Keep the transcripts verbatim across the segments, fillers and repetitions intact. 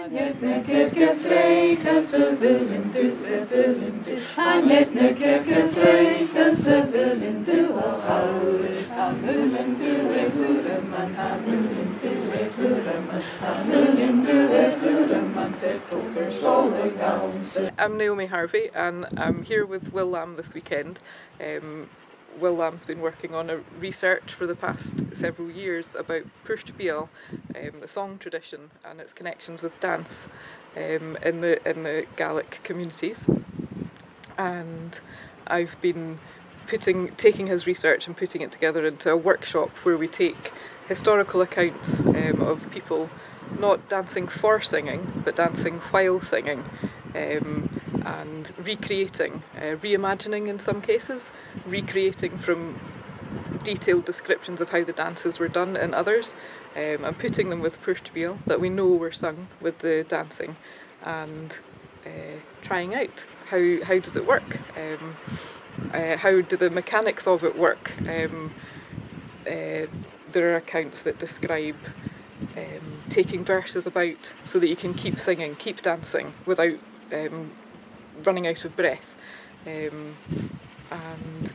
I'm Naomi Harvey and I'm here with Will Lamb this weekend. Um, Will Lamb's been working on a research for the past several years about Port Beul, um, the song tradition and its connections with dance, um, in the, in the Gaelic communities. And I've been putting, taking his research and putting it together into a workshop where we take historical accounts, um, of people not dancing for singing, but dancing while singing, um, and recreating, uh, reimagining in some cases, recreating from detailed descriptions of how the dances were done in others, um, and putting them with Port Beul that we know were sung with the dancing, and, uh, trying out how, how does it work? Um, uh, how do the mechanics of it work? Um, uh, there are accounts that describe, um, taking verses about so that you can keep singing, keep dancing without, um, running out of breath. Um, and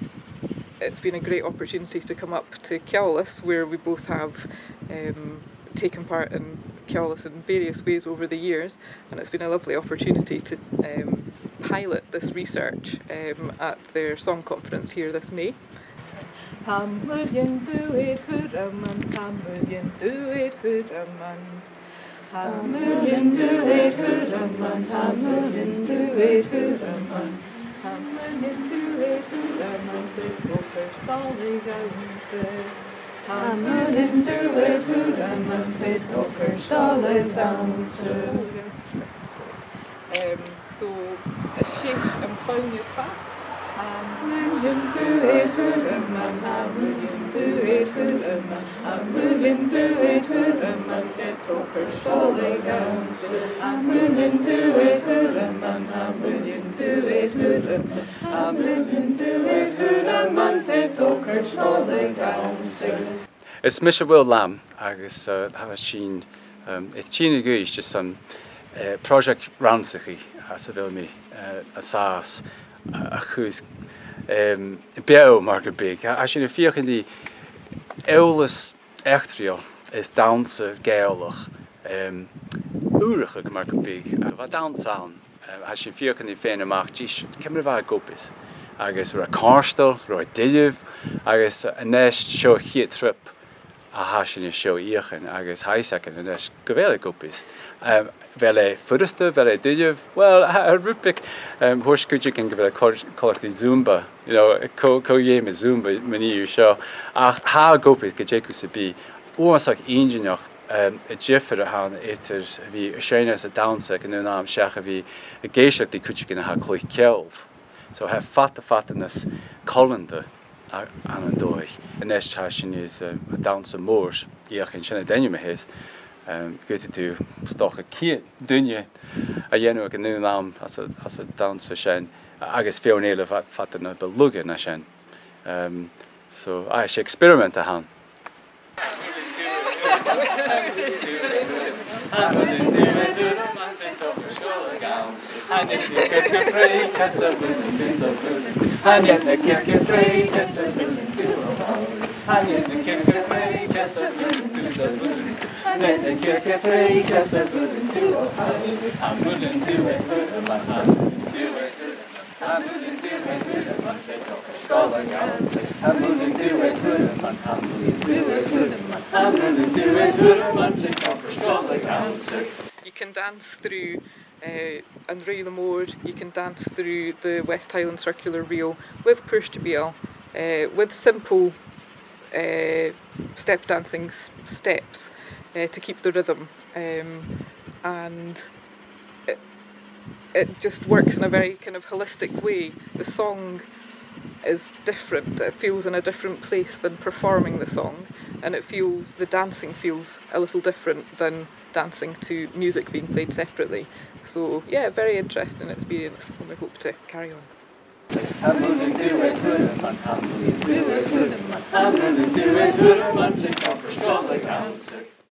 it's been a great opportunity to come up to Ceòlas, where we both have, um, taken part in Ceòlas in various ways over the years, and it's been a lovely opportunity to, um, pilot this research, um, at their song conference here this May. Tha muileann Dubh Thiormain, tha muileann Dubh Thiormain. Tha muileann Dubh Thiormain, tha muileann Dubh Thiormain. Tha muileann Dubh Thiormain, 's e sgoilear Gàidhlig a th' annsa. Tha muileann Dubh Thiormain, 's e sgoilear Gàidhlig a th' annsa. Um, so, a' seinn am fonn air fad. Tha muileann Dubh Thiormain, tha muileann Dubh Thiormain, tha muileann Dubh Thiormain, 's e sgoilear Gàidhlig a th' annsa. Tha muileann Dubh Thiormain, tha muileann Dubh Thiormain, tha muileann Dubh Thiormain, 's e sgoilear Gàidhlig a th' annsa. Is mise Will Lamb agus, uh, tha sinn, um, a' tighinn a dh'Uibhist airson, uh, pròiseact rannsachaidh anns a bheil mi, uh, an sàs, uh, a chur, um, beò mar gum biodh. Tha, tha sinn a' feuchainn ri eòlas eachdraidheil is dannsa Gàidhealach, um, ùrachadh mar gum biodh. Bha dannsa ann. Eh, tha sinn a' feuchainn ri faighinn a-mach dìreach ciamar a bha e ag obair, agus robh e cofhurtail, robh e duilich, agus, eh, a-nis seo a' chiad trip a tha sinn an seo fhaicinn, agus tha fhios againn a-nis gu bheil e ag obair. Em, a bheil e furasta, a bheil e duilich? Well, tha, tha rud beag, em, thuirt cuideigin gu bheil e col-, coltach ri Zumba, you know, cò, cò dh'fheumas Zumba mun fhìor seo, ach tha e ag obair gu dearbh sam bith, uabhasach inntinneach. Em, an diofar a th' ann eadar a bhith a' seinn is a' dannsa aig an aon àm seach a bhith ag èisteachd ri cuideigin a tha a' cluich ceòl. So tha e fada, fada nas coileanta a-, ann an dòigh. A-nis tha sinn air, eh, an dannsa mòr fheuchainn, sin an t-ainm a th' air, em, gu bheil thu, 's dòcha, ceud duine a dhèanamh aig an aon àm anns a', anns a' dannsa sin, agus feadhainn eile fa-, fada na bu lugha na sin. Em, so, aye, 's e experiment a th' ann. You can dance through, uh, an Raghnall Mòr, you can dance through the West Highland Circular Reel with Port Beul, uh, with simple, uh, step dancing s-, steps, uh, to keep the rhythm. Um, and it, it just works in a very kind of holistic way. The song is different. It feels in a different place than performing the song, and it feels, the dancing feels a little different than dancing to music being played separately. So, yeah, very interesting experience, and we hope to carry on.